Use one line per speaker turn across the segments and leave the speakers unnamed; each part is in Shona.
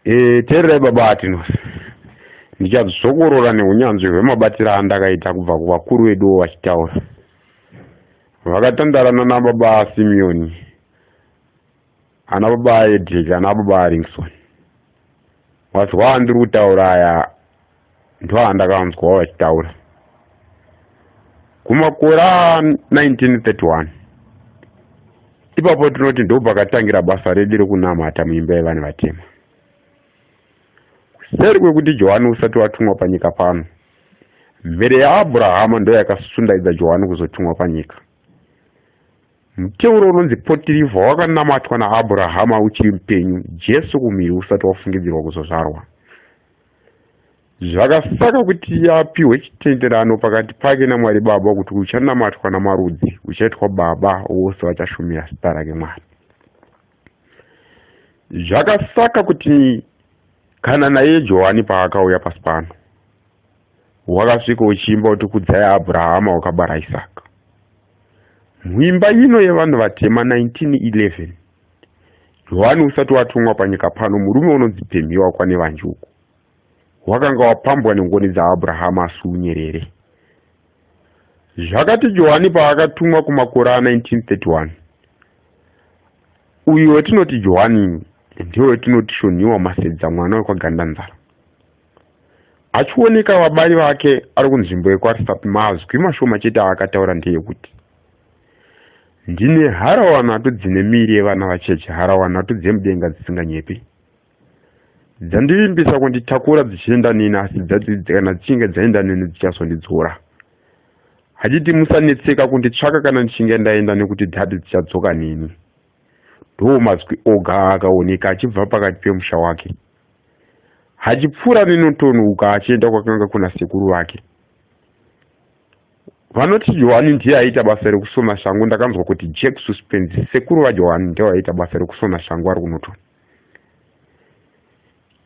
E, teererai baba Atinos. Ndichadzokorora neunyanzvi hwemabatiro andakaita kubva kuvakuru veduwo vachitaura. Vakatandarana nababa Simeoni, ana baba Edric, ana baba Ringson. Mazwi andiri kutaura aya ndoandakanzwa vachitaura. Kumakore a 1931 ipapo tinoti ndopakatangira basa redu rekunamata muimba yevanhu vatema. Kuseri kwekuti Johani usati watumwa panyika pano, mhere yaAbrahama ndoyakasundaidza Johani kuzotumwa panyika. Muteuro unonzi Potirivha wakanamatwa naAbrahama uchiri mupenyu, Jesu kumhiri usati wafungidzirwa kuzozvarwa. Zvakasaka kuti apihwe chitenderano pakati pake naMwari Baba kuti uchanamatwa namarudzi, uchaitwa baba vose vachashumira zita rake Mwari. Zvakasaka kuti kana naiye Johani paakauya pasi pano, wakasvika uchiimba kuti kudzai Abrahama wakabara Isaka. Muimba ino yevanhu vatema 1911, Johani usati watumwa panyika pano, murume unonzi Pemhiwa kwaNevanji uku wakanga wapambwa nengoni dzaAbrahama asi unyerere. Zvakati Johani paakatumwa kumakore a 1931, uyu wetinoti Johani ndiye wetinoti Shonhiwa Masedza mwana wekwaGandanzara. Achioneka vabari vake ari kunzvimbo yekwaRisapi, mazwi mashoma chete aakataura ndeyekuti ndine harawa nhatu dzine miiri yevana vacheche, harawa nhatu dzemudenga dzisinganyepi, dzandivimbisa kunditakura dzichienda neni, asi kana dzichinge dzaenda neni dzichazondidzora. Hachiti musanetseka kunditsvaka kana ndichinge ndaenda, nekuti dhadhi dzichadzoka neni. Ndo mazwi oga akaoneka achibva pakati pemusha wake, achipfuura nenotonuka achienda kwakanga kuna sekuru vake. Vanoti Johani ndiye aiita basa rekusona shangu. Ndakanzwa kuti Jack Suspense, sekuru vaJohani, ndiye aiita basa rekusona shangu ari kuNorton.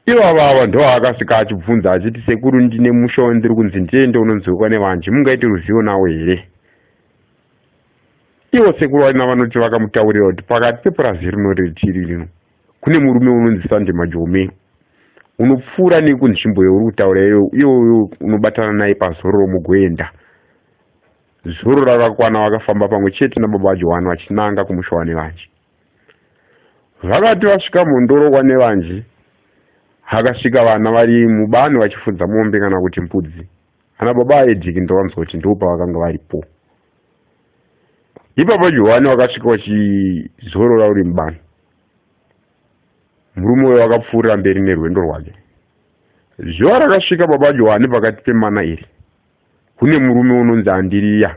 Ivava ava ndo akasvika achibvunza achiti, sekuru, ndine musha wandiri kunzi ndiende unonzwikwa nevanji, mungaite ruzivo nawo here? Ivo sekuru vaina vanoti vakamutaurira kuti pakati pepurazi rino retiri rino kune murume unonzi Sande Majome, unopfuura nekunzvimbo yauri kutaura iyoyo, iyoyo unobatana naye pazororo mugoenda. Zoro rakakwana vakafamba pamwe chete nababa Johani vachinanga kumusha waNevanji. Vakati vasvika mhondoro kwaNevanji, akasvika vana vari mubani vachifudza mombe kana kuti mbudzi. Ana baba aEdhiki ndovanzwa kuti ndipo pavakanga varipo. Ipapo Johani wakasvika vachizorora uri mubani. Murume uyo akapfuurira mberi nerwendo rwake. Zuva rakasvika baba Johani pakati pemana iri, kune murume unonzi Andiriya,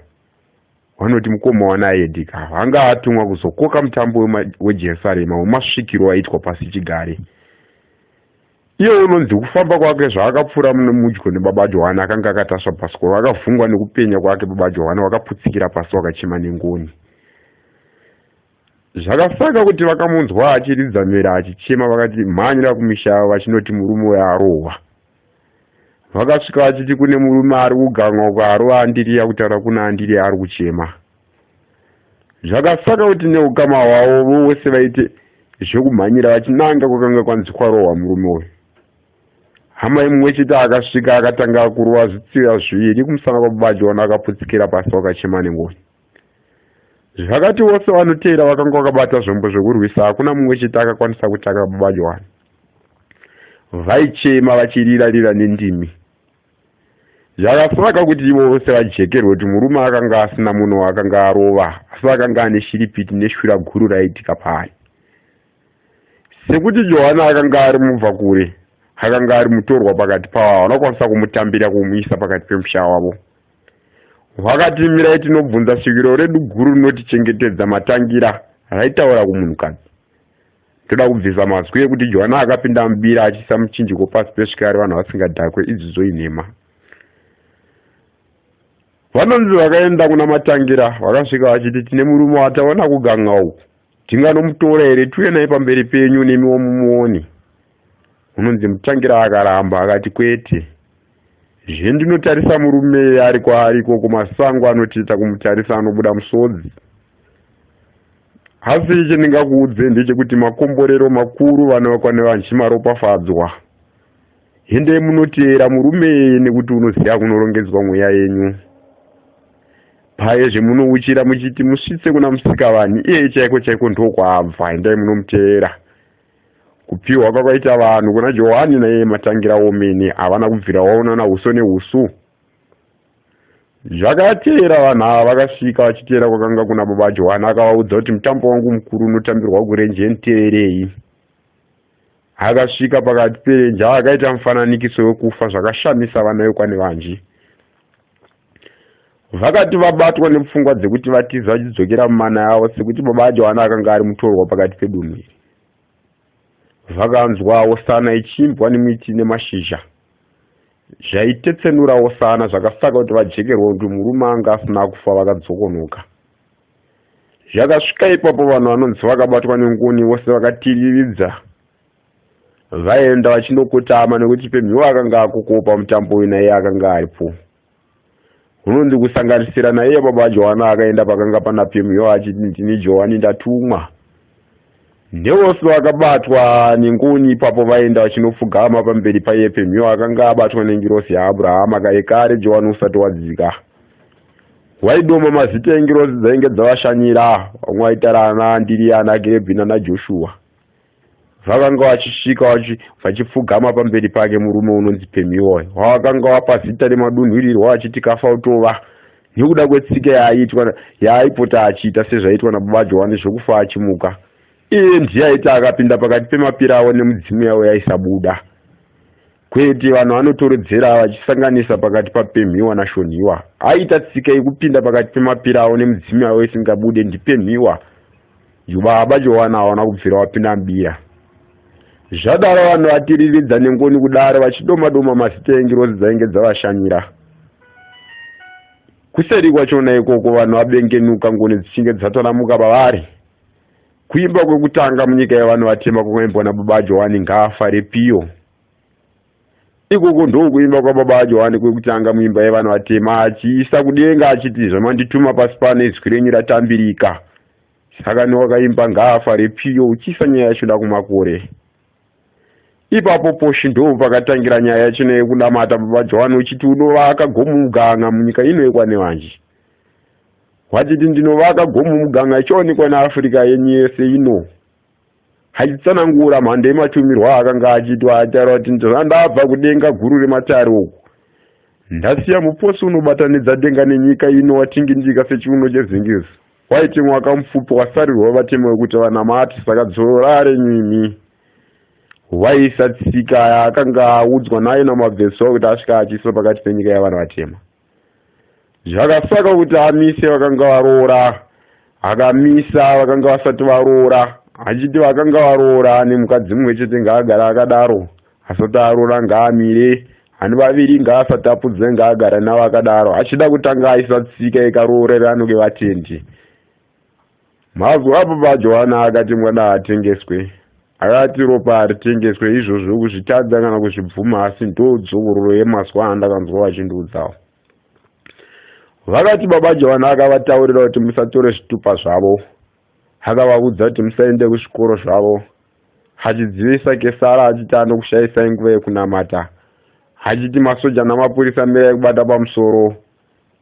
vanoti mukoma wanaEdhika, anga atumwa kuzokoka mutambo weJerusarema wemasvikiro aiitwa pasi chigare. Iye unonzi kufamba kwake zvaakapfuura mudyo nebaba Johani akanga akatasva bhasikoro, akavhungwa nekupenya kwake baba Johani wakaputsikira pasi wakachema nengoni. Zvakasaka kuti vakamunzwa achiridza mhere achichema, vakati mhanyira kumisha yavo vachinoti murume uyo arohwa. Vakasvika vachiti kune murume ari kuganwa uko arova Andiriya, kutaura kuna Andiriya ari kuchema. Zvakasaka kuti neukama hwavo vose vaite zvekumhanyira vachinanga kwakanga kwanzi kwarohwa murume uyu. Hama imwe chete akasvika akatanga kurova zvitsiva zviviri kumusana kwababa Jona, akaputsikira pasi wakachema nengoni. Zvakati vose vanoteera vakanga vakabata zvombo zvekurwisa, hakuna mumwe chete akakwanisa kutaka baba Johani. Vaichema vachirira-rira nendimi. Zvakasaka kuti ivo vose vajekerwe kuti murume akanga asina munhu waakanga arova, asi akanga ane shiripiti neshura guru raiitika paari. Sekuti Johani akanga ari mubvakure, akanga ari mutorwa pakati pavo, havana kukwanisa kumutambira kumuisa pakati pemusha wavo. Vakati mirai tinobvunza svikiro redu guru rinotichengetedza matangira, raitaura kumunhukadzi. Toda kubvisa mazwi ekuti Johana akapinda mubira achiisa muchinjiko pasi pesvikari vanhu vasingadhakwe, idzidzo inhema. Vanonzi vakaenda kuna Matangira vakasvika vachiti tine murume wataona kuganga uku, tinganomutora here tiuye naye pamberi penyu nemiwo mumuone. Unonzi Mutangira akaramba akati kwete. Zvendinotarisa murume ari kwaari ikoko masango anotiita kumutarisa anobuda musodzi. Asi chendingakuudze ndechekuti makomborero makuru vana vekwaNevanji maropafadzwa. Hendei munoteera murume iyeye nekuti unoziva kunorongedzwa mweya yenyu. Paye zvemunouchira muchiti musvitse kuna Musikavanhu iyeye chaiko chaiko ndokwaabva endai munomuteera. Kupiwa kwakaita vanhu kuna Johani naiye Matangira womene havana kubvira waonana uso neusu. Zvakateera vanhu ava vakasvika vachiteera kwakanga kuna baba Johani akavaudza kuti mutambo wangu mukuru unotambirwa kurenje nditeerei. Akasvika pakati perenje akaita mufananikiso wekufa zvakashamisa vana vekwaNevanji. Vakati vabatwa nepfungwa dzekuti vatize vachidzokera mumana yavo sekuti baba Johani akanga ari mutorwa pakati pedunhu iri. Vakanzwa hosana ichiimbwa nemiti nemashizha zvaitetsenura hosana zvakasaka kuti vajekerwe kuti murume anga asina kufa vakadzokonoka. Zvakasvika ipapo vanhu vanonzi vakabatwa nengoni vose vakatiriridza vaenda vachinokotama nekuti Pemhiwa akanga akokopa mutambo uyu naiye akanga aripo. Hunonzi kusanganisira naiye baba Johana akaenda pakanga pana Pemhiwa achiti ndini Johani ndatumwa. Nevose vakabatwa nengoni ipapo vaenda vachinopfugama pamberi paiye Pemhiwa akanga abatwa nengirosi yaAbrahama kare kare Johani usati wadzika. Waidoma mazita engirozi dzainge dzavashanyira, vamwe vaitara ana Andiriya, ana Kirebhi nana Joshua. Vakanga vachisvika vachipfugama pamberi pake murume unonzi Pemiwoyo, wavakanga vapa zita remadunhurirwa vachiti Kafautova nekuda kwetsika yaaitwa yaaipota achiita sezvaiitwa nababa Johani zvekufa achimuka. Iye ndiye aiti akapinda pakati pemapira avo nemidzimu yavo yaisabuda. Kwete, vanhu vanotoredzera vachisanganisa pakati paPemhiwa naShonhiwa. Aita tsika yekupinda pakati pemapira avo nemidzimu yavo isingabude ndiPemhiwa. Baba Johana hawana kubvira wapinda mubira. Zvadaro vanhu vatiriridza nengoni kudaro vachidoma doma mazita engirozi dzainge dzavashanyira. Kuseri kwachona ikoko vanhu vabengenuka ngoni dzichinge dzataramuka pavari. Kuimba kwekutanga munyika yevanhu vatema kwakaimbwa nababa Johani ngaafare Piyo. Ikoko ndokuimba kwababa Johani kwekutanga muimba yevanhu vatema achiisa kudenga achiti zvamandituma pasi pano izwi renyu ratambirika. Saka newakaimba ngaafare Piyo uchiisa nyaya yacho da kumakore. Ipapo Poshi ndo pakatangira nyaya yacho yekunamata baba Johani uchiti unovaka gomo muganga munyika ino yekwaNevanji. Wachiti ndinovaka gomo muganga ichionekwa neAfrica yenyu yese ino. Achitsanangura mhando yematumirwo aakanga achiitwa achitaura kuti ndabva kudenga guru rematare uku. Ndasiya muposi unobatanidza denga nenyika ino watingindika sechiuno chezingizi. Waiti mwaka mupfupi wasarirwa vatema wekuti vanamate saka dzorora renyu imi. Waisa tsika yaakanga audzwa nayo naMabveso kuti asvika achiiswa pakati penyika yavanhu vatema. Zvakasaka kuti amise vakanga varoora, akamisa vakanga vasati varoora, achiti vakanga varoora ane mukadzi mumwe chete ngaagare akadaro, asati aroora ngaamire, ane vaviri ngaasatapudze ngaagare navo akadaro, achida kutanga aisa tsika yekaroorerano kevatendi. Mazwi ababa Johana akati mwana haatengeswe. Akati ropa haritengeswe izvozvo kuzvitadza kana kuzvibvuma asi ndodzokororo yemazwi andakanzwa vachindiudzawo. Vakati baba Johana akavataurira kuti musatore zvitupa zvavo. Akavaudza kuti musaende kuzvikoro zvavo. Achidzivisa Kesara achiti anokushayisai nguva yekunamata. Achiti masoja namapurisa mirai kubata pamusoro.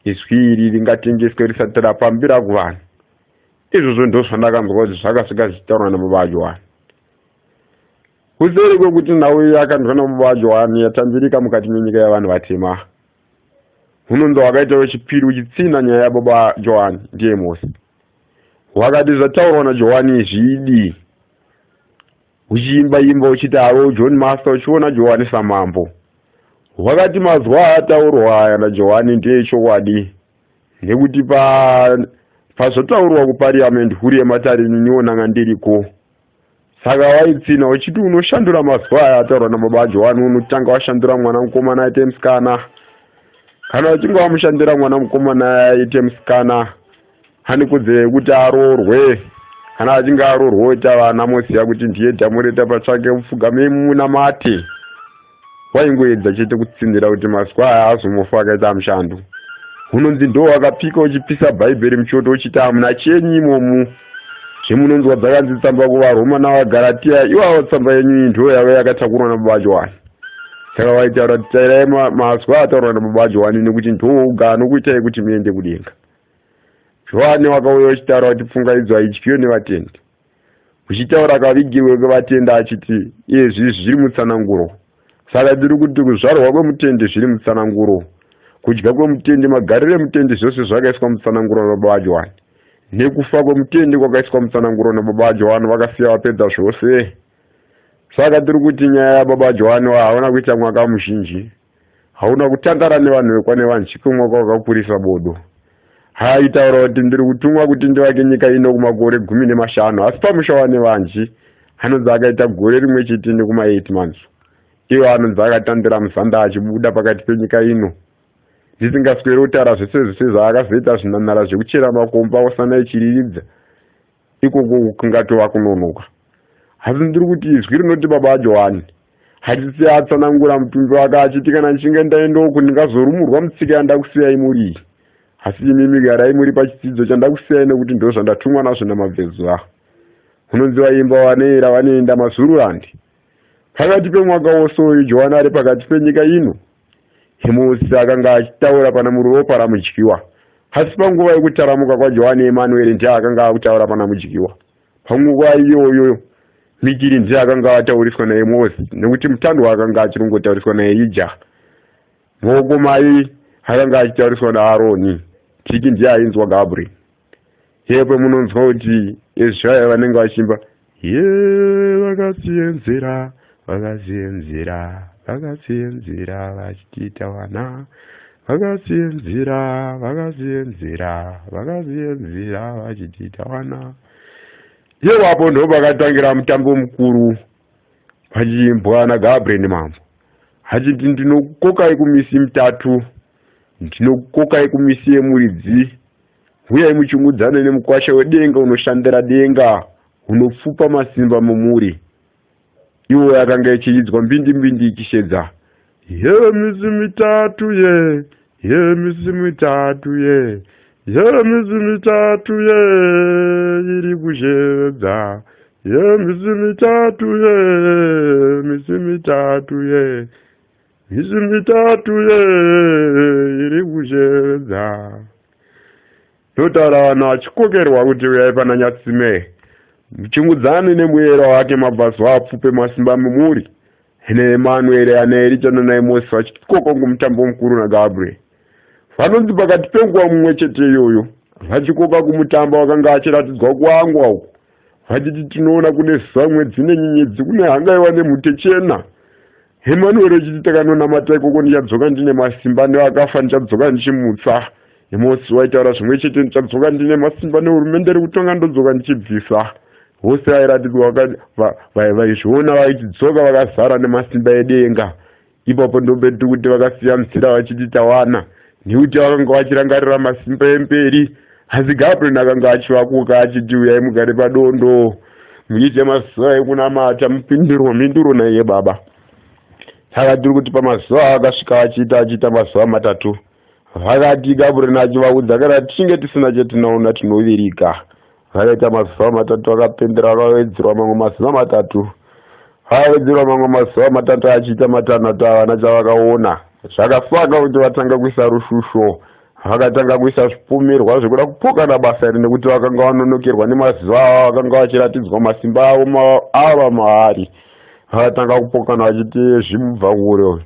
Izwi iri ringatengeswe risati rapambira kuvanhu. Izvozvo ndozvandakanzwa kuti zvakasvika zvichitaurwa nababa Johani. Kuseri kwekuti nhau iyi yakanzwa nababa Johani yatambirika mukati menyika yevanhu vatema. Hunonzi wakaita wechipiri uchitsina nyaya yababa Johani ndiye Mosi. Wakati zvataurwa naJohani izvi idii? Uchiimba imba uchiti aro John Master uchiona Johani samambo. Wakati mazwa ataurwa aya naJohani ndeechokwadi nekuti pa pazvotaurwa kuparliament huru yematare niniwo nanga ndiriko. Saka waitsina uchiti unoshandura mazwa aya ataurwa nababa aJohani unotanga washandura mwana mukomana aite musikana. Kana uchinge wamushandura mwana mukomana aite musikana ane kodzero yekuti aroorwe kana achinge aroorwa oita vana moziva kuti ndiye dhamureta patsvake mupfugamei munamate waingoedza chete kutsindira kuti mazwa aya azomofa akaita mushando unonzi ndo wakapika uchipisa bhaibheri muchoto uchiti hamuna chenyu imomu Zvemunonzwa dzakanzi tsamba kuvaRoma navaGaratiya, iwawo tsamba yenyu iyi ndiyo yave yakatakurwa nababa Johani. Saka vaitaura kuti tairai mazwi ataurwa nababa Johani nekuti ndooga anokuitai kuti muende kudenga. Johani wakauya uchitaura kuti pfungaidzo haidyiwe nevatendi. Uchitaura kavigirwe kwevatenda achiti izvi zviri mutsananguro. Saka tiri kuti kuzvarwa kwemutendi zviri mutsananguro. Kudya kwemutendi, magariro emutendi zvose zvakaiswa mutsananguro nababa vaJohani. Nekufa kwemutendi kwakaiswa mutsananguro nababa vaJohani vakasiya vapedza zvose. Saka tiri kuti nyaya yababa Johani hauna kuita mwaka muzhinji. Hauna kutandara nevanhu vekwanevanzviko mwaka wakakurisa bodo. Haitaura kuti ndiri kutumwa kuti ndivake nyika ino kumakore 15 asi pamusha wanevanji anonzi akaita gore rimwe chete nekuma 8 months. Iwo anonzi akatandira muzanda achibuda pakati penyika ino. Ndisingasweri kutaura zvese zvese zvaakazoita zvinanara zvekuchera makomba osana ichiriridza ikoko kungatova kunonoka. Asi ndiri kuti izwi rinoti baba Johani hatisi atsanangura mutumbi wake achiti kana ndichinge ndaenda uku ndingazorumurwa mutsika yandakusiyai muri iyi. Asi imimi garai muri pachidzidzo chandakusiyai nekuti ndozvandatumwa nazvo namabvezuva. Unonzi vaimba vanoera vanoenda mazururandi. Pakati pemwaka wose uyu Johani ari pakati penyika ino. Hemosi akanga achitaura pana muropa ramudyiwa. Asi panguva yekutaramuka kwaJohani Emanueri ndiye akanga akutaura pana mudyiwa. Panguva iyoyo Mikiri ndiye akanga atauriswa naEmosi nekuti mutandwa akanga achirungotariswa naErija. Maoko mai akanga achitauriswa naAroni. Tiki ndiye ainzwa Gabriel. Yepo munonzwa kuti ezvaya vanenge vachimba ye vakasienzera vakasienzera vakasienzera vachitiita vana vakasienzera vakasienzera vakasienzera vachitiita vana iwapo ndo pakatangira mutambo mukuru pachiimbwa nagabriel mambo achiti ndinokukokai kumisi mitatu ndinokukokai kumisi yemuridzi Huyai muchungudzane nemukwasha wedenga unoshandira denga unopfupa masimba mumuri. Iwo yakanga ichiidzwa mbindi mbindi ichishedza. Ye misi mitatu ye, ye misi mitatu ye, ye misi mitatu ye iri kushedza. Ye misi mitatu ye, misi mitatu ye, misi mitatu ye iri kushedza. Ndotaura vanhu vachikokerwa kuti uyai pana Nyatsime muchingudzane nemuyero wake mabvazuva apfupe masimba mumuri neEmanueri ana Erija nanaEmosi vachikoka kumutambo mukuru naGabriel. Vanonzi pakati penguva mumwe chete iyoyo vachikoka kumutambo vakanga vachiratidzwa kuangwa uku vachiti tinoona kune zuva mwedzi nenyenyedzi kune hangaiwa nemhute chena. Emanueri echiti takanonamata ikoko ndichadzoka ndine masimba nevakafa ndichadzoka ndichimutsa. Emosi waitaura zvimwe chete ndichadzoka ndine masimba nehurumende iri kutonga ndodzoka ndichibvisa. Vose vairatidzwa vaizviona vachidzoka vakazara nemasimba edenga. Ipapo ndopetiri kuti vakasiya nzira vachiti tawana nekuti vakanga vachirangarira masimba emberi. Asi Gabriel akanga achivakoka achiti uyai mugare padondo muite mazuva ekunamata mupindurwe mhinduro naiye baba. Saka tiri kuti pamazuva akasvika vachiita achiita mazuva matatu vakati Gabriel achivaudza kana tichinge tisina chatinoona tinovirika. Vakaita mazuva matatu vakapendera vakawedzerwa mamwe mazuva matatu. Vakawedzerwa mamwe mazuva matatu achiita matanhatu havana chavakaona. Zvakasaka kuti vatanga kuisa rushusho. Vakatanga kuisa zvipomerwa zvekuda kupokana basa iri nekuti vakanga vanonokerwa nemazuva avo vakanga vachiratidzwa masimba avo ava maari. Vakatanga kupokana vachiti zvimubva kure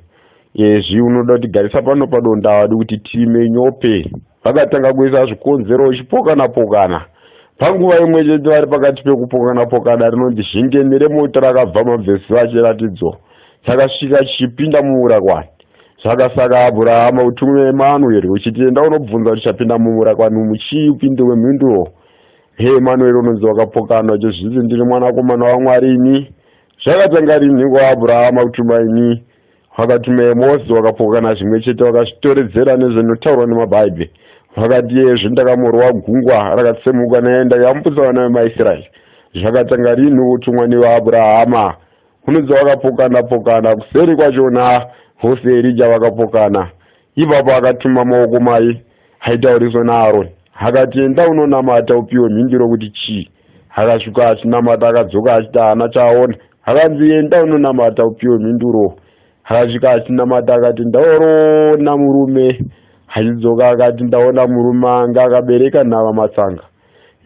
ezvi unoda kutigarisa pano padonda havadi kuti time nyope. Vakatanga kuisa zvikonzero vachipokana pokana. Panguva imwe chete vari pakati pekupokana pokana rinonzi zhingeni remoto rakabva mabvesi achiratidzwa chakasvika chichipinda muurakwani. Zvakasaka Abrahama utume Emanueri uchiti enda unobvunza kuti chapinda mumurakwani umu chii upindurwe mhinduro. He Emanueri unonzi wakapokana uchizviti ndiri mwanakomana waMwari ini. Zvakatanga rinhi kwaAbrahama kutuma ini? Vakatuma Emosi wakapokana zvimwe chete vakazvitoredzera nezvinotaurwa nemabhaibheri. Vakati yezvo ndakamorwa gungwa rakatsemuka naye ndakayambutsa vana vemaIsraeri. Zvakatanga rinhi kutumwa nevaAbrahama? Unonzi vakapokana pokana kuseri kwachona vose Erija vakapokana. Ipapo akatuma maoko mai aitauriswa naAroni akati enda unonamata upiwe mhinduro kuti chii. Akasvika achinamata akadzoka achiti haana chaaona. Akanzi enda unonamata upiwe mhinduro. Akasvika achinamata akati ndaorona murume. Achidzoka akati ndaona murume anga akabereka nhava matsanga.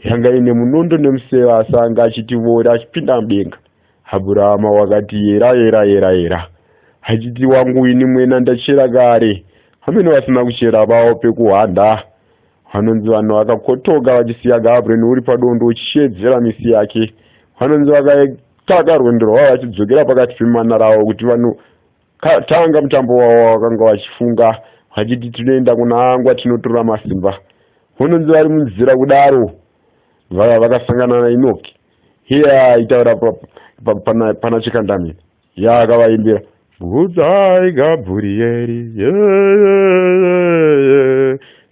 Yanga ine munondo nemuseve asi anga achiti vori achipinda mudenga. Abhurahama wakati yera yera yera yera. Achiti wangu ini mwena ndachera kare. Hameno vasina kuchera vawo pekuhwanda. Vanonzi vanhu vakakotoka vachisiya Gabriel uri padondo uchisheedzera misi yake. Vanonzi vakataka rwendo rwavo vachidzokera pakati pemana ravo kuti vanotanga mutambo wavo wakanga vachifunga vachiti tinoenda kuna Angwa tinotora masimba. Vanonzi vari munzira kudaro vakasangana naInoki. Iye aitaura pana Chikandamina. Yaakavaimbira Kudzai Gabrieri yeyeyeye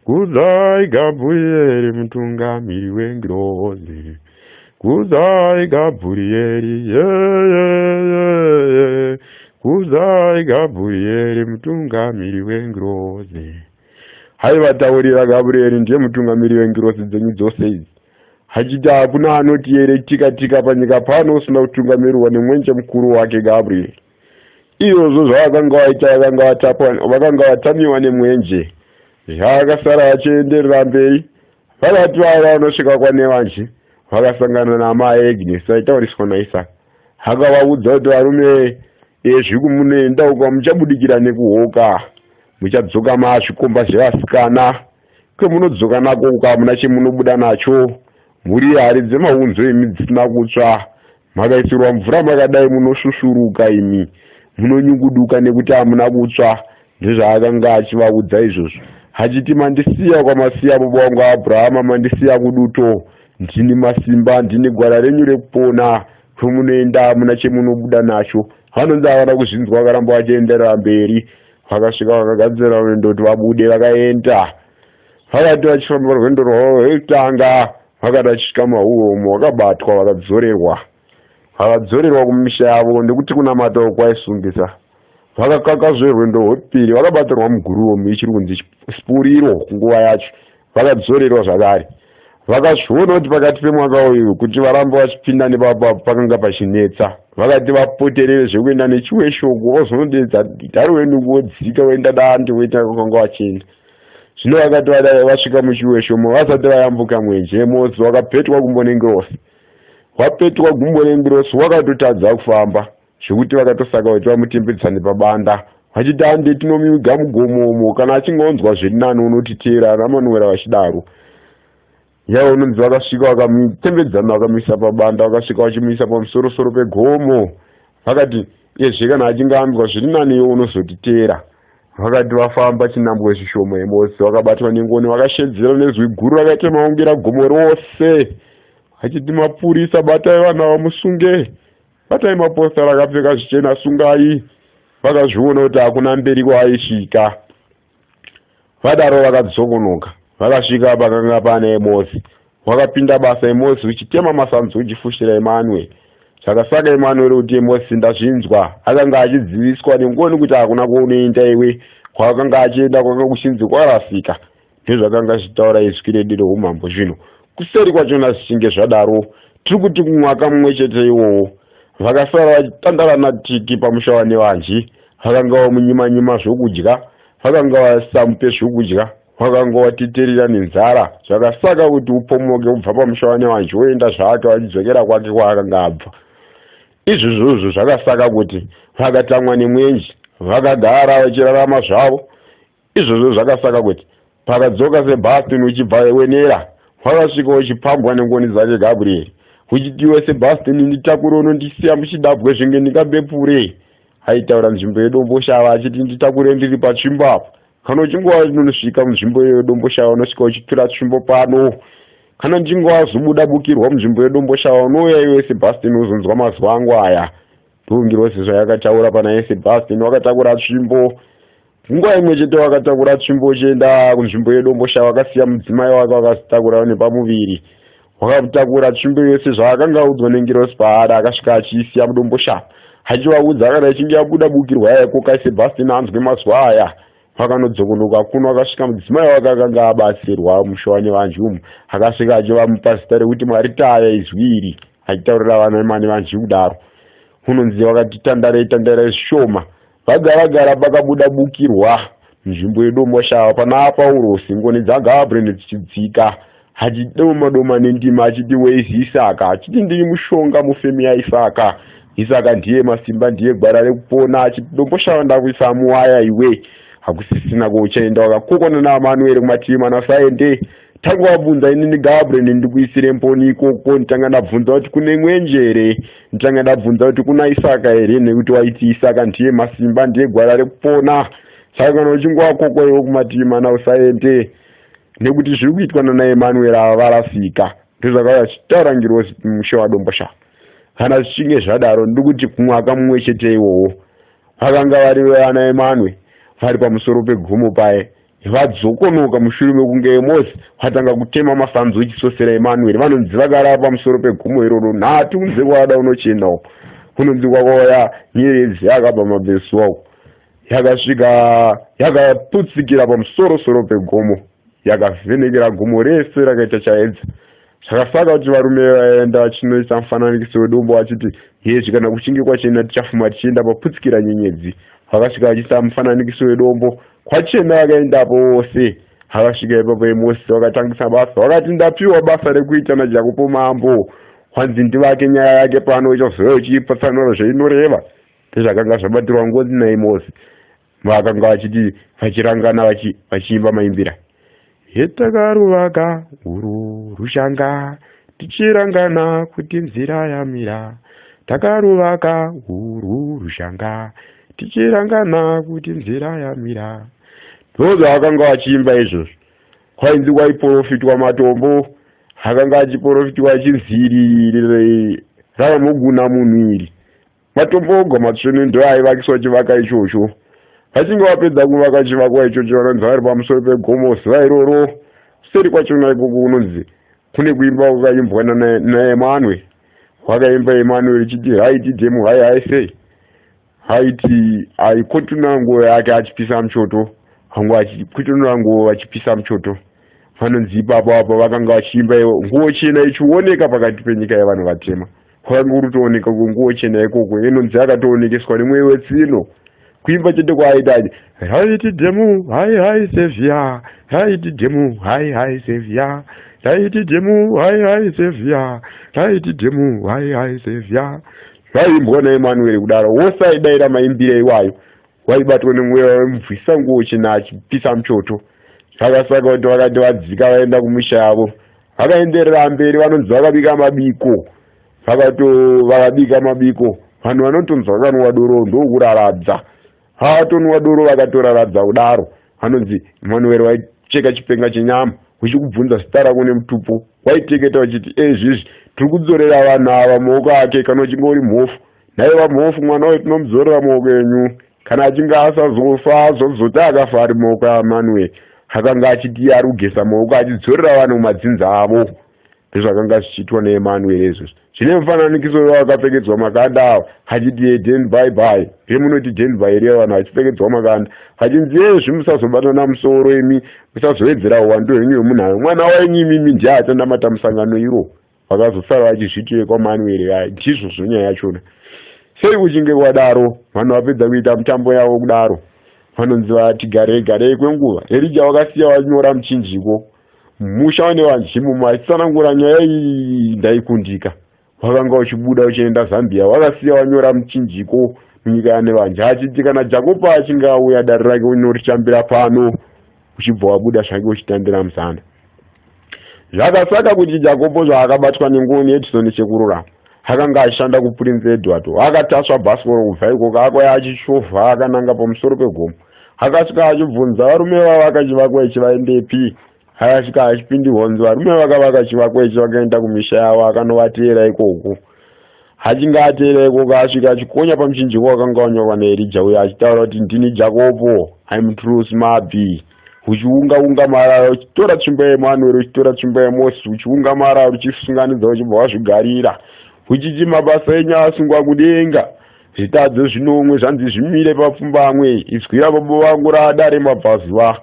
Kudzai Gabrieri mutungamiri wengirozi Kudzai Gabrieri yeyeyeye Kudzai Gabrieri mutungamiri wengirozi. Haivataurira Gabrieri ndiye mutungamiri wengirozi dzenyu dzose idzi. Achiti hakuna anoti here tika tika panyika pano usina kutungamirirwa nemwenje mukuru wake Gabriel. Izvozvo zvavakanga vaita vakanga vatamiwa nemwenje. Zvakasara vachienderera mberi vakati vava vanosvika kwaNevanji vakasangana naamai Agnes vaitauriswa naIsaka. Akavaudza kuti varume ezvi kumunoenda uko muchabudikira nekuhoka muchadzoka mazvikomba zvevasikana kwemunodzoka nako uko hamuna chemunobuda nacho muri hari dzemaunzo imi dzisina kutsva makaisirwa mvura makadai munosvusvuruka imi munonyunguduka nekuti hamuna kutsva ndezvaakanga achivaudza izvozvo achiti mandisiya kwamasiya baba wangu abrahama mandisiya kuduto ndini masimba ndini gwara renyu rekupona kwemunoenda hamuna chemunobuda nacho vanonzi havana kuzvinzwa vakaramba vachienderera mberi Vakasvika vakagadzira rwendo kuti vabude vakaenda. Vakati vachifamba rwendo rwavo rwekutanga vakati vachisvika mahuwe umo vakabatwa vakadzorerwa. Vakadzorerwa kumisha yavo nekuti kunamata uku kwaisungisa. Vakakakazve rwendo rwepiri vakabatirwa muguruve ichiri kunzi sipuriro kunguva yacho. Vakadzorerwa zvakare. Vakazviona kuti pakati pemwaka uyu kuti varambe vachipinda nepapa pakanga pachinetsa. Vakati vapoterere zvekuenda nechiweshoko vozonodedza Darwin vodzika voenda Dande voita kwakanga vachienda. Zvino vakati vadai vasvika muchiweshomo vasati vayambuka mwenje Mosi wakapetwa gumbo nengirosi. Wapetwa gumbo nengirosi wakatotadza kufamba. Zvekuti vakatosaka kuti vamutembedzane pabanda vachiti hande tinomiga mugomo umo kana achinge onzwa zviri nani unotiteera ana Manuwera vachidaro. Yavo unonzi vakasvika vakamutembedzana vakamuisa pabanda vakasvika vachimuisa pamusorosoro pegomo vakati iyezve kana achinge anzwa zviri nani iwe unozotiteera. Vakati vafamba chinhambwe zvishoma Emosi vakabatwa nengoni vakashedzera nezwi guru rakaita maungira gomo rose vachiti mapurisa batai vanhu ava musunge. Batai mapostori akapfeka zvichena sungai. Vakazviona kuti hakuna mberi kwaaisvika. Vadaro vakadzokonoka. Vakasvika pakanga pane Emosi. Wakapinda basa Emosi uchitema masanzu uchifushira Emanuel. Zvakasaka Emanuel kuti Emosi ndazvinzwa. Akanga achidziviswa nengoni kuti hakuna kwaunoenda iwe. Kwaakanga achienda kwanga kuchinzi kwarasika. Ndozvakanga zvichitaura izwi redu reumambo zvino. Kuseri kwachona zvichinge zvadaro, tiri kuti kumwaka mumwe chete iwowo, vakasara vachitandara naTiki pamusha waNevanji. Vakanga vamunyima-nyima zvokudya, vakanga vasamupe zvokudya, vakanga vateterera nenzara, zvakasaka kuti upomoke kubva pamusha waNevanji woenda zvake vachidzokera kwake kwaakanga abva. Izvozvozvo zvakasaka kuti vakatamwa nemwenje, vakagara vachirarama zvavo. Izvozvo zvakasaka kuti pakadzoka Sebastian uchibva Wenera, wakasvika uchipambwa nengoni dzake Gabriel. Uchiti iwe Sebastian nditakure unondisiya muchidabwe zvinge ndingabepure. Aitaura nzvimbo yeDomboshava achiti nditakure ndiri patsvimbo apa. Kana uchinge wanosvika munzvimbo yeDomboshava unosvika uchitura tsvimbo pano. Kana ndichinge wazobuda bukirwa munzvimbo yeDomboshava unouya iwe Sebastian uzonzwa mazwi angu aya. Ndongirozi zvayakataura pana Sebastian wakatakura tsvimbo. Nguva imwe chete wakatakura tsvimbo uchienda kunzvimbo yeDomboshava akasiya mudzimai wake wakazitakura nepamuviri. Wakatakura tsvimbo yose zvaakanga audzwa nengirozi paari akasvika achiisiya muDomboshava. Achivaudza kana ichinge yabuda bukirwa yaikoka Sebastian anzwe mazwi aya. Vakanodzokonoka kuno akasvika mudzimai wake akanga abatsirwa musha waNevanji umu. Akasvika achivamupa zita rekuti Mwaritaya izwi iri achitaurira vana maNevanji kudaro. Unonzi vakati tandarei tandarei zvishoma. Vagara gara pakabuda bukirwa nzvimbo yeDomboshava pana Paurosi ngoni dzaGabriel dzichidzika achidoma doma nendima achiti wezi Isaka achiti ndiri mushonga mufemi yaIsaka. Isaka ndiye masimba ndiye gwara rekupona achiti Domboshava ndakuisa muwaya iwe hakusisina kwauchaenda wakakokwana naAmanueri kumativi mana saende tanga wabvunza inini Gabriel ndikuisire mboni ikoko nditanga ndabvunza kuti kune mwenje here nditanga ndabvunza kuti kuna Isaka here nekuti waiti Isaka ndiye masimba ndiye gwara rekupona saka kana uchinge wakokwa iwe kumativi mana usaende nekuti zviri kuitwa nana Emanueri ava varasika ndozvakauya zvichitaura ngirozi mushe waDomboshava kana zvichinge zvadaro ndikuti kumwaka mumwe chete iwowo vakanga vari vana Emanue vari pamusoro pegomo paye vadzokonoka mushure mekunge Emosi vatanga kutema masanzu echisosera Emanueri vanonzi vakarara pamusoro pegomo iroro nhatu kunze kwada unochena uko kunonzi kwakauya nyeredzi yakabva mabvezuva uko yakasvika yakaputsikira pamusoro soro pegomo yakavhenekera gomo rese rakaita chaedza zvakasaka kuti varume vaenda vachinoisa mufananikiso wedombo vachiti hezvi kana kuchinge kwachena tichafuma tichienda paputsikira nyenyedzi vakasvika vachiisa mufananikiso wedombo kwachena vakaendapo vose vakasvika ipapo Emosi vakatangisa basa vakati ndapiwa basa rekuita naJakopo mambo kwanzi ndivake nyaya yake pano uchazouya uchiipatsanura zvainoreva ndezvakanga zvabatirwa ngozi naEmosi vakanga vachiti vachirangana vachiimba maimbira hetakaruvaka uru rushanga tichirangana kuti nzira yamira takaruvaka uru rushanga tichirangana kuti nzira yamira ndozvavakanga vachiimba izvozvo kwainzi kwaiporofitwa matombo akanga achiporofitwa achinzi iri rakamuguna munhu iri Matombo oga matsvene ndoaivakiswa chivaka ichocho. Vachinge vapedza kuvaka chivakwa ichocho vanonzi vari pamusoro pegomo zuva iroro. Seri kwachona ikoko kunonzi kune kuimba kwakaimbwa naEmanuel. Wakaimba Emanuel ichiti haiti demu hai hai sei. Haiti aikotunura nguo yake achipisa muchoto. Vamwe vachikutunura nguo vachipisa muchoto. Vanonzi ipapo apo vakanga vachiimba nguo chena ichioneka pakati penyika yevanhu vatema. Kwakanga kuri kutooneka kwenguo chena ikoko inonzi akatoonekeswa nemweya wetsino kuimba chete kwaaita achi raiti dhemu hai hai sevia raiti dhemu hai hai sevia raiti dhemu hai hai sevia raiti dhemu hai hai sevia zvaiimbwa naEmanueri kudaro wose aidaira maimbire iwayo waibatwa nemweya waimubvisa nguo chena achipisa muchoto zvakasaka kuti vakati vadzika vaenda kumisha yavo vakaenderera mberi vanonzi vakabika mabiko vakato vakabika mabiko vanhu vanotonzi vakanwa doro ndokuraradza vatonwa doro vakatoraradza kudaro vanonzi manueri waicheka chipenga chenyama uchikubvunza zita rako nemutupo waiteketa uchiti ezvizvi tiri kudzorera vanhu ava maoko ake kana uchinge uri mhofu nhai vamhofu mwana uyu tinomudzorera maoko enyu kana achinge asazofa azozoti akafa ari maoko aemanueri akanga achiti ari kugesa maoko achidzorera vanhu mumadzinza avo ndozvakanga zvichiitwa naemanueri izvozvo zvine mufananikiso wevakapfekedzwa makanda ava achiti ye den bye bye remunoti den bye riya vanhu vachipfekedzwa makanda vachinzi yezvi musazobatana musoro imi musazowedzera uwandu hwenyu hwemunhu ayo mwana wenyu imimi ndiye achanamata musangano iro vakazosara vachizviti vekwaManueri vaya ndizvozvo nyaya yachona sei kuchinge kwadaro vanhu vapedza kuita mitambo yavo kudaro vanonzi vati garei garei kwenguva Erija wakasiya wanyora muchinjiko musha wane vanzvimbo vachitsanangura nyaya iyi ndaikundika wakanga uchibuda uchienda Zambia wakasiya wanyora muchinjiko munyika yaNevanje achiti kana Jakopo achinge auya dare rake unorichambira pano uchibva wabuda zvake uchitambira musana zvakasaka kuti Jakopo zvaakabatwa nengoni yechisoni chekururama akanga achishanda kuPrince Edward akatasva bhasikoro kubva ikoko akauya achishovha akananga pamusoro pegomo akasvika achibvunza varume vavaka chivakwa ichi vaendepi akasvika achipindirwa kunzi varume vakavaka chivakwa ichi vakaenda kumisha yavo akanovateera ikoko achinge ateera ikoko asvika achikonya pamuchinjiko wakanga wanyorwa naErija uyo achitaura kuti ndini Jakopo I'm Truth Mabi uchiunga unga marara uchitora tsvimbo yaEmanueri uchitora tsvimbo yaMosi uchiunga marara uchisunganidza uchibva wazvigarira uchiti mabasa enyu asungwa kudenga. Zvitadzo zvinomwe zvanzi zvimire papfumbamwe, izwi rababa vangu raadare mabvazuva.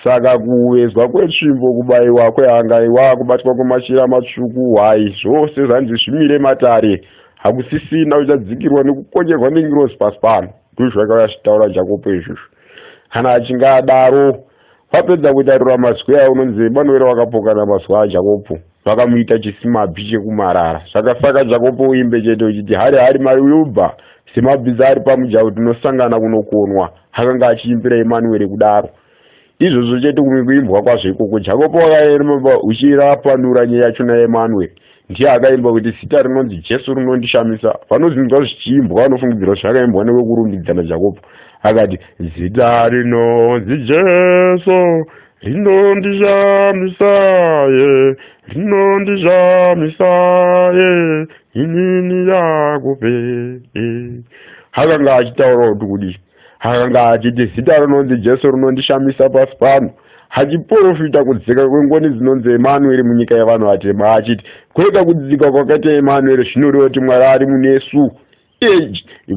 Saka kuvezwa kwetsvimbo, kubaiwa kwehangaiwa, kubatwa kwemachira matsvuku, hwai, zvose zvanzi zvimire matare. Hakusisina uchadzikirwa nekukonyerwa nengirozi pasi pano. Ndozvakauya zvichitaura Jakopo izvozvo. Kana achinge adaro, vapedza kutarura mazwi aya unonzi Emanueri wakapokana mazwi aJakopo. Vakamuita chisimabhi chekumarara. Saka saka Jakopo uimbe chete uchiti hari hari mariubva semabhiza ari pamujaho tinosangana kunokonwa. Akanga achiimbira Emanueri kudaro. Izvozvo chete kumwe kuimbwa kwazvo ikoko. Jakopo wakaimba uchirapanura nyaya yacho naEmanueri. Ndiye akaimba kuti zita rinonzi Jesu rinondishamisa. Vanozinzwa zvichiimbwa vanofungidzira kuti zvakaimbwa newekurumbidza naJakopo. Akati zita rinonzi Jesu rinondishamisa ye rinondishamisa ye inini yakupe. Akanga achitaura kuti kudii? Akanga achiti zita rinonzi Jesu rinondishamisa pasi pano, achiporofita kudzika kwengoni dzinonzi Emanueri munyika yevanhu vatema, achiti kwega kudzika kwakaita Emanueri zvinoreva kuti Mwari ari munesu.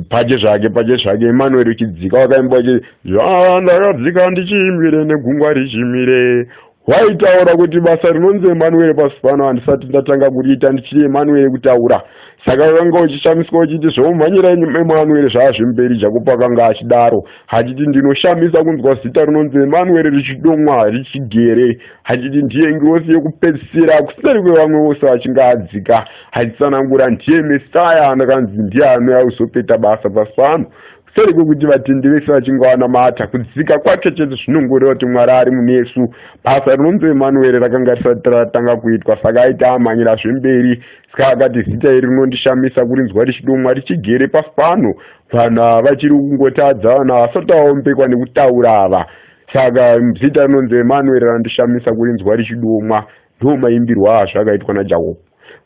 Pache zvake, pache zvake, Emanueri uchidzika wakaimba uchiti zvandakadzika ndichimire negungwa richimire. Waitaura kuti basa rinonzi Emanueri pasi pano handisati ndatanga kuriita ndichiri Emanueri kutaura. Saka wakanga uchishamiswa uchiti zvoumhanyira Emanueri zvaazvimberi. Jakobo akanga achidaro achiti ndinoshamisa kunzwa zita rinonzi Emanueri richidomwa richigere, achiti ndiye ngirosi yekupedzisira kuseri kwevamwe vose vachinge adzika, achitsanangura ndiye Mesaya anakanzi ndiye anouya kuzopeta basa pasi pano. Kuseri kwekuti vatendi vese vachinge vanamata, kudzika kwake chete zvinongoreva kuti Mwari ari munesu. Basa rinonzi Emanueri rakanga risati ratanga kuitwa, saka aiti amhanyira zvemberi. Saka akati zita iri rinondishamisa kurinzwa richidomwa richigere pasi pano. Vanhu ava vachiri kungotadza, vanhu havasati vaombekwa nekutaura ava. Saka zita rinonzi Emanueri randishamisa kurinzwa richidomwa. Ndo maimbirwo azvo akaitwa naJakobo.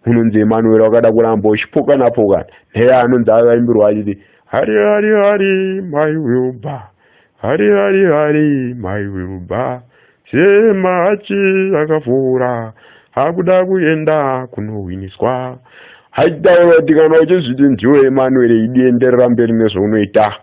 Unonzi Emanueri wakada kuramba uchipokana pokana. Naye anonzi akaimbirwa achiti Hari hari hari my Wilbur. Hari hari hari my Wilbur. Semachi akavhura akuda kuenda kunohwiniswa. Haitaura kuti kana uchizviti ndiwe Emanueri idi enderera mberi nezvaunoita.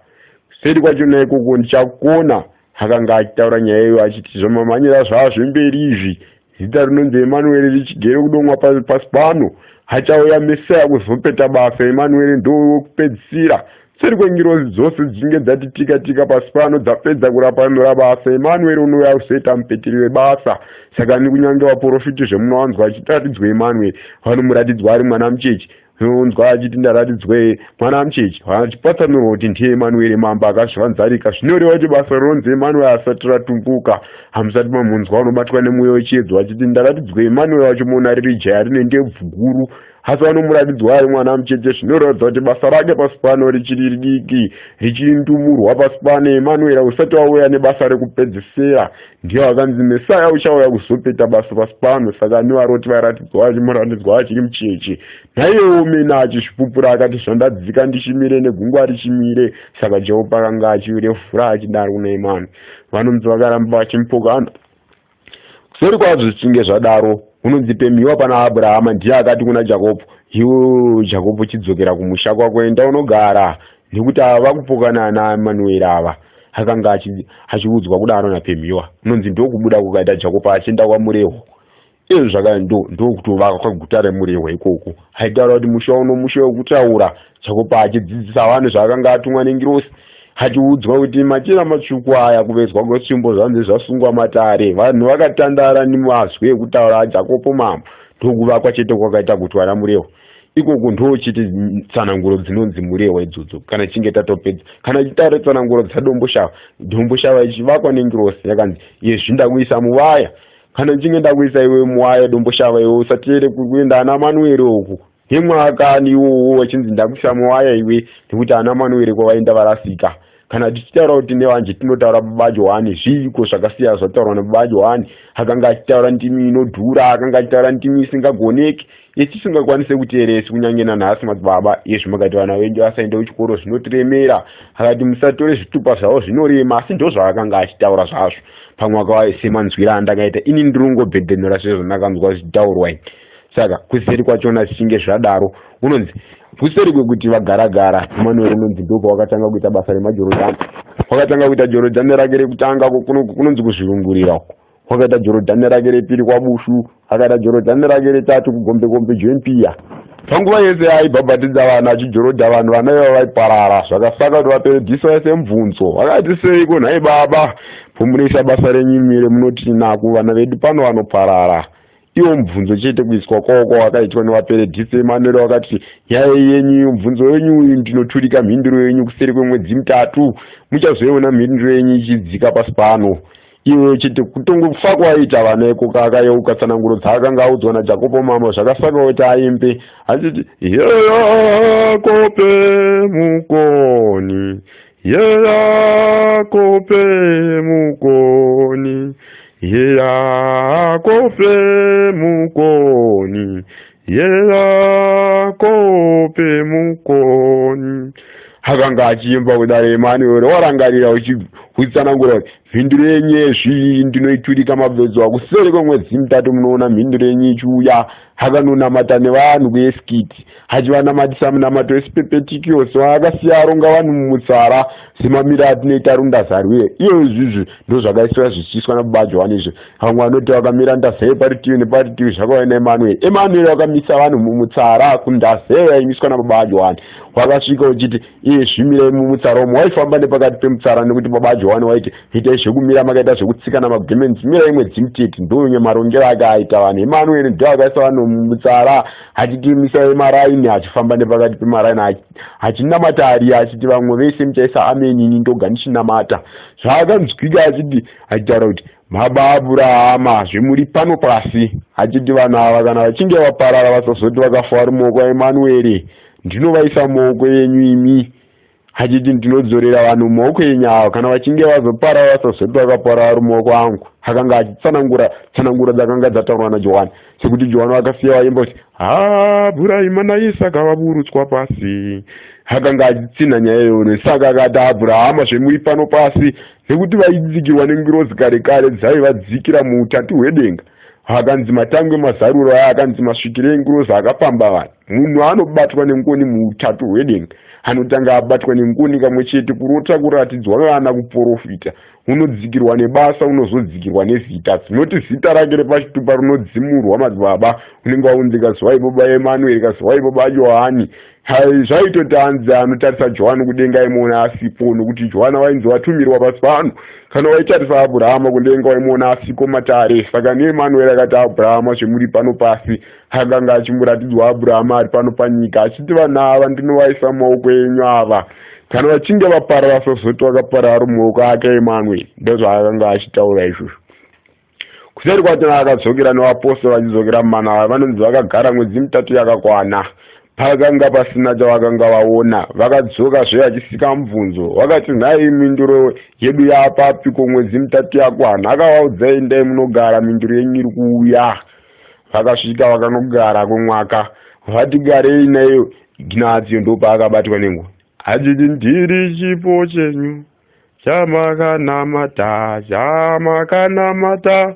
Kuseri kwachona ikoko ndichakona. Akanga achitaura nyaya iyo achiti zvamamhanyira zvazvemberi izvi. Zita rinonzi Emanueri richigere kudomwa pasi pano. Achauya Mesia kuzopeta basa. Emanueri ndowekupedzisira. Seri kwengirozi dzose dzichinge dzati tika tika pasi pano dzapedza kurapanura basa, Emanueri unouya kuzoita mupeteri webasa. Saka ni kunyange vaporofiti zvemunowanzwa achiratidzwa Emanueri, vanomuratidzwa ari mwana mucheche. Unonzwa achiti ndaratidzwe mwana mucheche, achipatsanurwa kuti ndiye Emanueri mambo akazvivanzarika. Zvinoreva kuti basa rinonzi Emanueri asati ratumbuka. Hamusati mamunzwa unobatwa nemweya wechiedzo achiti ndaratidzwe Emanueri wachimuona riri jaya rine ndebvu guru asi vanomuratidzwa ari mwana mucheche zvinoratidza kuti basa rake pasi pano richiri ridiki richiri ndumurwa pasi pano Emanueri usati wauya nebasa rekupedzisira ndiye wakanzi Mesaya uchauya kuzopeta basa pasi pano saka nevaroti vairatidzwa vachimuratidzwa achiri mucheche naiyewo mene achizvipupura akati zvandadzika ndichimire negungwa richimire saka Jehovha akanga achirevhura achidaro kuna Emanu vanonzi vakaramba vachimupokana Kuseri kwazvo zvichinge zvadaro, unonzi Pemhiwa pana Abrahama ndiye akati kuna Jakobo, Iwe Jakobo chidzokera kumusha kwako, enda unogara, nekuti ava vakupokana naEmanueri ava. Akanga achiudzwa kudaro naPemhiwa. Unonzi ndokubuda kukaita Jakobo achienda kwaMurehwa. Izvo zvaka ndokutovaka kwaguta reMurehwa ikoko. Aitaura kuti musha uno musha wekutaura. Jakobo achidzidzisa vanhu zvaakanga atumwa nengirosi. Achiudzwa kuti machira matsvuku aya kuvezwa kwetsvimbo zvanzi zvasungwa matare. Vanhu vakatandara nemazwi ekutaura aJakobo mambo. Ndokuvakwa chete kwakaita gutwa raMurehwa. Ikoko ndochiti tsananguro dzinonzi Murehwa idzodzo kana tichinge tatopedza. Kana tichitaura tsananguro dzaDomboshava, Domboshava ichivakwa nengirosi yakanzi yezvi ndakuisa muvaya. Kana ndichinge ndakuisa iwe muwaya Domboshava iwe usateere kuenda ana Manueri uku. Nemwakani iwowo wachinzi ndakuisa muwaya iwe nekuti ana Manueri kwavaenda varasika. Kana tichitaura kuti nevanje tinotaura baba Johani zviiko zvakasiyana zvataurwa nababa Johani. Akanga achitaura ndimi inodhura, akanga achitaura ndimi isingagoneki, yetisingakwanise kuteeresi kunyange nanhasi madzibaba. Izvi makati vana venyu vasaende kuchikoro zvinotiremera. Akati musatore zvitupa zvavo zvinorema, asi ndozvaakanga achitaura zvazvo. Pamwe akava semanzwira andakaita ini ndiri kungobhedhenura sezvandakanzwa zvichitaurwa ini. Saka kuseri kwachona zvichinge zvadaro, unonzi kuseri kwekuti vagaragara, Emanueri unonzi ndipo pawakatanga kuita basa remajorodhani. Wakatanga kuita jorodhani rake rekutanga kunonzi kuzvirungurira uko. Wakaita jorodhani rake repiri kwaBushu, akaita jorodhani rake retatu kuGombekombe Joempiya. Panguva yese yaaibhabhatidza vanhu achijorodha vanhu, vana ivava vaiparara. Zvakasaka kuti vaperedhisi vaise mubvunzo. Vakati seiko nhai baba, pomunoisa basa renyu imire munoti naku vana vedu pano vanoparara. Iwo mubvunzo chete kuiswa kwawo kwawakaitwa nevaperedhisi Emanueri wakati nyaya yenyu iyo mubvunzo wenyu uyu ndinoturika mhinduro yenyu kuseri kwemwedzi mitatu muchazoiona mhinduro yenyu ichidzika pasi pano. Iwewe chete kutongofa kwaiita vana ikoko akayeuka tsananguro dzaakanga audzwa naJakopo mama zvakasaka kuti aimbe achiti yeyakope mukoni yeyakope mukoni yeyakope mukoni yeyakope mukoni akanga achiimba kudaro Emanueri warangarira uchitsanangura kuti mhinduro yenyu yezvii ndinoiturika mabvedzo akuseri kwemwedzi mitatu munoona mhinduro yenyu ichiuya akanonamata nevanhu kuesikiti achivanamatisa munamato wesipepetikios waakasiya aronga vanhu mumutsara semamiro atinoita rundazarwire iyo izvizvi ndozvakaiswa zvichiiswa nababa Johani izvi vamwe vanoti vakamira ndazee parutivi neparutivi zvakauya naEmanueri Emanueri wakamisa vanhu mumutsara kundazee yaimiswa nababa Johani wakasvika uchiti iye zvimirai mumutsara umo waifamba nepakati pemutsara nekuti baba Johani waiti itai zvekumira makaita zvekutsika namagemenzi mirai mwedzi mutete ndonye marongero ake aita vanhu Emanueri ndo akaisa vanhu mumutsara achiti misai maraini achifamba nepakati pemaraini achinamata ariya achiti vamwe vese muchaisa ameni ini ndoga ndichinamata zvaakanzwika achiti achitaura kuti baba Abrahama zvemuri pano pasi achiti vanhu ava kana vachinge vaparara vasazoti vakafa vari mumaoko aEmanueri ndinovaisa mumaoko enyu imi achiti ndinodzorera vanhu mumaoko enyu ava kana vachinge vazoparara vasazoti vakaparara vari mumaoko angu akanga achitsanangura tsanangura dzakanga dzataurwa naJohani sekuti Johani vakasiya vaimba kuti Abhurahama naIsaka vaburutswa pasi akanga achitsinha nyaya iyoyo saka akati Abhurahama zvemuri pano pasi nekuti vaidzikirwa nengirozi kare kare dzaivadzikira muutatu hwedenga akanzi matangwe mazaruro aya akanzi masvikiro engirozi akapamba vanhu munhu anobatwa nengoni muutatu hwedenga anotanga abatwa nengoni kamwe chete kurota kuratidzwa kana kuporofita unodzikirwa nebasa unozodzikirwa nezita dzinoti zita rake repachitupa rinodzimurwa madzibaba unenge waunzi kazuwai baba Emanueri kazuwai baba Johani zvaitoti anzi anotarisa Johani kudenga aimuona asipo nokuti Johani wainzi watumirwa pasi pano kana waitarisa Abhurahama kudenga waimuona asiko matare saka neEmanueri akati Abhurahama zvemuri pano pasi akanga achimuratidzwa Abhurahama ari pano panyika achiti vanhu ava ndinovaisa mumaoko enyu ava kana vachinge vaparara sazoti vakaparara ari mumaoko ake Emanueri ndozvaakanga achitaura izvozvo kuseri kwacho akadzokera nevapostori vachidzokera mumana vanonzi vakagara mwedzi mitatu yakakwana pakanga pasina chavakanga vaona vakadzoka zve vachisika mubvunzo vakati nhai minduro yedu yaapapiko mwedzi mitatu yakwana akavaudza endai munogara minduro yenyu iri kuuya vakasvika vakanogara kwemwaka vati garei nayo Ignatio ndopaakabatwa nenguva achiti ndiri chipo chenyu chamakanamata chamakanamata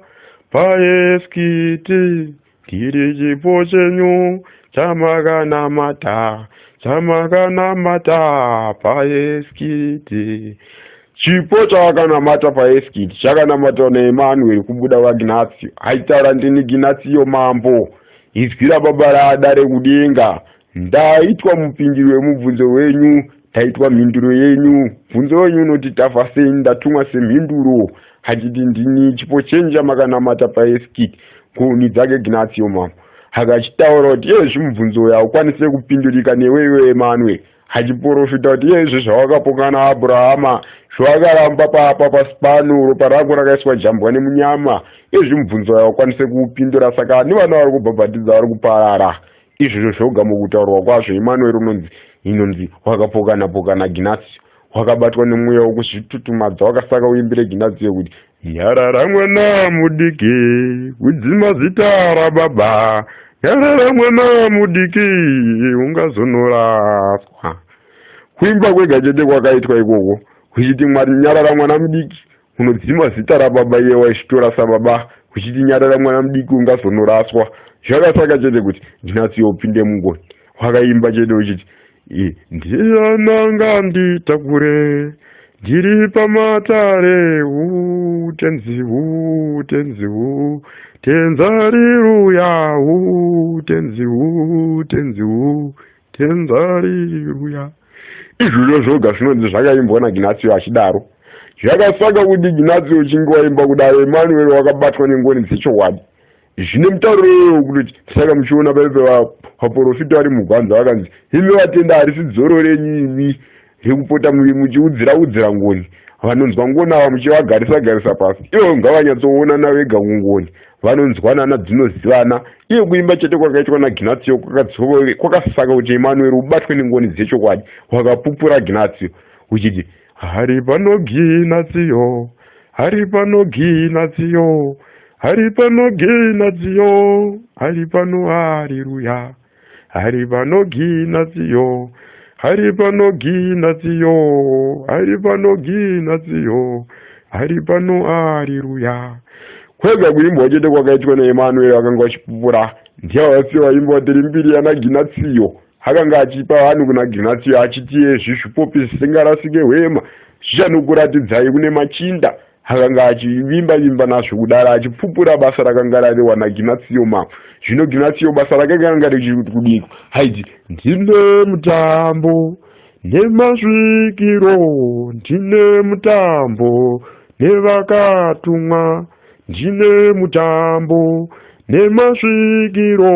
paeskiti ndiri chipo chenyu chamakanamata chamakanamata paeskiti chipo chavakanamata paeskiti chakanamatwa naEmanueri kubuda kwaGinatio aitaura ndini Ginatio mambo izwi rababa raada rekudenga ndaitwa mupindiri wemubvunzo wenyu ndaitwa mhinduro yenyu bvunzo wenyu unoti tafa sei ndatumwa semhinduro achiti ndini chipo chenyu chamakanamata paeskiti ngoni dzake Ginatio mambo akachitaura kuti iyezvi mubvunzo uyu haukwanise kupindurika newe iwe Emanueri achiporofita kuti iyezvi zvawakapokana Abrahama zvawakaramba papa pasi pano ropa rako rakaiswa jambwa nemunyama izvi mubvunzo uyu haukwanise kuupindura saka ani vana vari kubhabhatidza vari kuparara izvozvo zvoga mukutaurwa kwazvo Emanueri unonzi inonzi wakapokana pokana Ginatio wakabatwa nemweya wokuzvitutumadza wakasaka uimbire Ginatio kuti nyarara mwana mudiki kudzima zita rababa nyarara mwana mudiki ungazonoraswa kuimba kwega chete kwakaitwa ikoko kuchiti mwari nyarara mwana mudiki Unodzima zita rababa iye waizvitora sababa uchiti nyarara mwana mudiki ungazonoraswa. Zvakasaka chete kuti Ginatio upinde mungoni. Wakaimba chete uchiti ndiani anganditakure ndiri pamatare hu tenzi hu tenzi hu tenzi hariruya hu tenzi hu tenzi hu tenzi hariruya. Izvozvo zvoga zvinonzi zvakaimbwa naGinatio achidaro. Zvakasaka kuti Ginatio uchinge waimba kudaro Emanueri wakabatwa nengoni dzechokwadi. Zvine mutauro iyoyo wekutoti saka muchiona paipe vaporofita vari mugwanza vakanzi imi vatenda harisi dzoro renyu imi rekupota muchiudzira udzira ngoni vanonzwa ngoni ava muchivagarisa garisa pasi ivo ngavanyatsoonana vega kungoni vanonzwanana dzinozivana iye kuimba chete kwakaitwa naginatio kwakasaka kuti emanueri ubatwe nengoni dzechokwadi wakapupura ginatio uchiti Hari pano Ginatsiyo, hari pano Ginatsiyo, hari pano Ginatsiyo, hari pano hariruya. Hari pano Ginatsiyo, hari pano Ginatsiyo, hari pano Ginatsiyo, hari pano hariruya. Kwega kuimbwa chete kwakaitwa naEmanuel akanga achipupura ndiye vasiya vaimbwa tiri mbiri yana Ginatsiyo. Akanga achipa vanhu kuna Ginatio achiti ezvi zvipopi zvisingarasike hwema zvichanokuratidzai kune machinda. Akanga achivimba vimba nazvo kudaro achipupura basa rakanga rarehwa naGinatio mambo. Zvino Ginatio basa rake rakanga richiri kudiko? Aiti ndine mutambo nemasvikiro, ndine mutambo nevakatumwa Ndine mutambo nemasvikiro,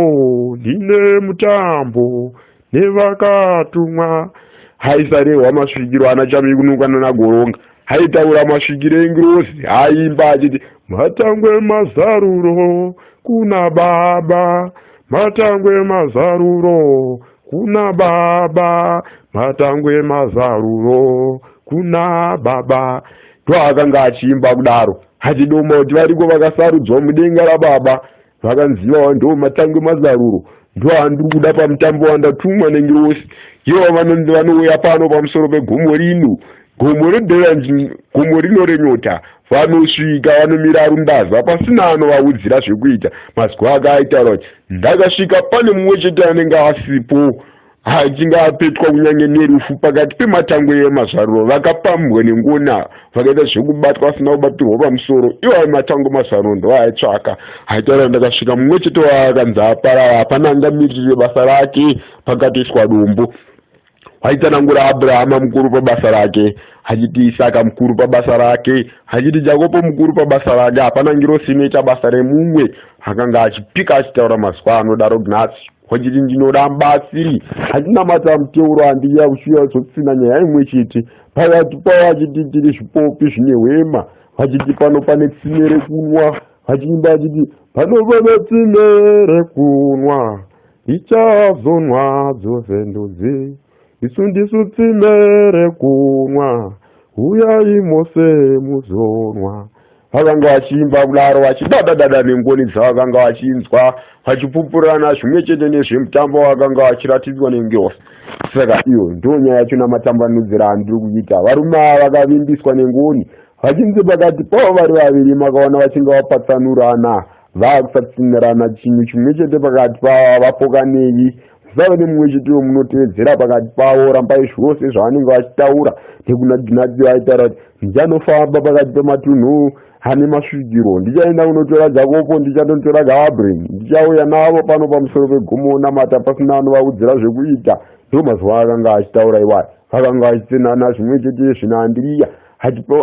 ndine mutambo nevakatumwa. Haisarehwa masvikiro ana Chamikunuka nanaGoronga, haitaura masvikiro engirozi, haimba achiti matangwe mazaruro kuna baba, matangwe mazaruro kuna baba, matangwe mazaruro kuna baba. Ndoakanga achiimba kudaro achidoma kuti variko vakasarudzwa mudenga rababa vakanzivawa ndo matangi mazaruro ndoandiri kuda pamutambo wandatumwa nengirosi ivo vanonzi vanouya pano pamusoro pegomo rino gomo rederanji gomo rino renyota vanosvika vanomira rundaza pasina anovaudzira zvekuita mazwi ake aitaura kuti ndakasvika pane mumwe chete anenge asipo Achinge apetwa kunyange nerufu pakati pematangwe emazvaruro vakapambwa nengona vakaita zvekubatwa vasina kubatirwa pamusoro iwayo matangwe mazvaruro ndoaitsvaka aitaura ndakasvika mumwe chete waakanzi aparara hapana angamirire basa rake pakatoiswa dombo waitsanangura abrahama mukuru pabasa rake achiti isaka mukuru pabasa rake achiti jakobo mukuru pabasa rake hapana ngirosi inoita basa remumwe akanga achipika achitaura mazwa anodaro gnatsi Wachiti ndinoda mubatsiri achinamata muteuro handiya kuchiuya zotsina nyaya imwe chete pakati pavo achiti tiri zvipopi zvine hwema vachiti pano pane tsime rekunwa vachiimba vachiti pano pane tsime rekunwa richazonwa dzose ndudzi isu ndisu tsime rekunwa huyai mose muzonwa Vakanga vachiimba kudaro vachidada-dada nengoni dzavakanga vachinzwa, vachipupurana zvimwe chete nezvemutambo wakanga vachiratidzwa nengirosi. Saka iyo ndo nyaya yacho namatambanudziro andiri kuita. Varume ava vakavimbiswa nengoni, vachinzi pakati pavo vari vaviri makaona vachinge vapatsanurana, vakusatsinirana chinhu chimwe chete pakati pavo vapokanei musave nemumwe chete wemunotevedzera pakati pavo rambai zvose zvavanenge vachitaura nekunaginatio aitaura kuti ndichanofamba pakati pematunhu ane masvikiro ndichaenda kunotora jakopo ndichatotora gabriel ndichauya navo pano pamusoro pegomo namata pasina anovaudzira zvekuita ndo mazuva akanga achitaura iwayo akanga achitsinana zvimwe chete zvinaandiriya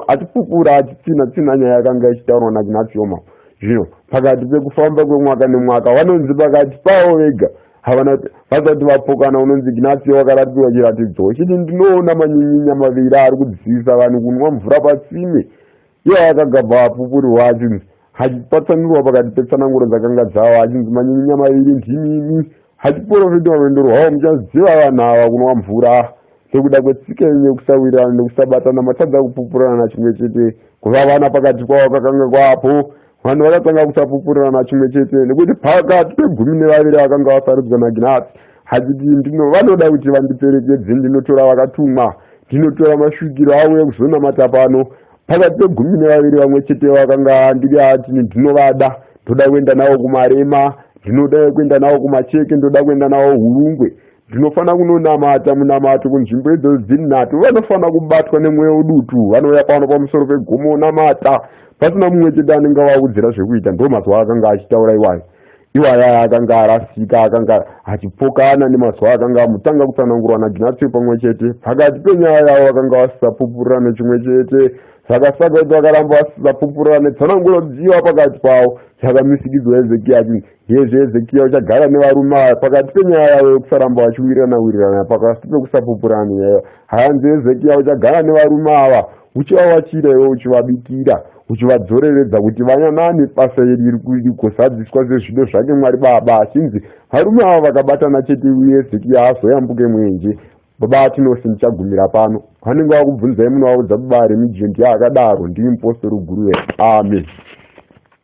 achipupura achitsina tsina nyaya yakanga ichitaurwa naginatio zvino pakati pekufamba kwemwaka nemwaka vanonzi pakati pavo vega havana vasati vapokana unonzi Ignatio wakaratidzwa chiratidzo uchiti ndinoona manyinyinya maviri ari kudzidzisa vanhu kunwa mvura patsime iye akagabva apupurirwa achinzi achipatsanurwa pakati petsananguro dzakanga dzava achinzi manyinyinya maviri ndimimi achiporofitwa rwendo rwavo muchaziva vanhu ava kunwa mvura nekuda kwetsika yenyu yekusawirirana nekusabatana matadza kupupurana chimwe chete kuvavana pakati kwavo kakanga kwapo vanhu vakatanga kusapupurirana chimwe chete nekuti pakati pegumi nevaviri vakanga vasarudzwa naginatsi achiti ndino vanoda kuti vandiperekedze ndinotora vakatumwa ndinotora masvikiro avo ekuzonamata pano. Pakati pegumi nevaviri vamwe chete vakanga ndiri ati ndinovada, ndoda kuenda navo kumarema, ndinoda kuenda navo kumacheke, ndoda kuenda navo hurungwe. Ndinofanira kunonamata munamato kunzvimbo idzodzo dziri nhatu. Vanofanira kubatwa nemweya wedutu, vanouya pano pamusoro pegomo onamata pasina mumwe chete anenge avaudzira zvekuita. Ndo mazuva akanga achitaura iwayo. Iwaya aya akanga arasika, akanga achipokana nemazuva akanga amutanga kutsanangurwa naGinatio pamwe chete. Pakati penyaya yavo vakanga vasisapupurirane chimwe chete. Saka saka kuti vakaramba vasisapupurirane tsananguro dziwa pakati pavo. Saka misikidzo yaEzekiya achinzi, Hezvo Hezekiya uchagara nevarume ava pakati penyaya yavo yokusaramba vachiwirirana wirirana pakati pekusapupurana nenyaya. Hanzi Hezekiya uchagara nevarume ava uchivawachira iwe uchivabikira uchivadzoreredza kuti vanyanane basa iri rigozadziswa sezvido zvake Mwari Baba achinzi varume ava vakabatana chete uye Hezekiya azoyambuke mwenje. Baba Atinosi ndichagumira pano. Vanenge vakubvunzai munovaudza baba Remigio ndiye akadaro ndini mupostori Guruve. Amen.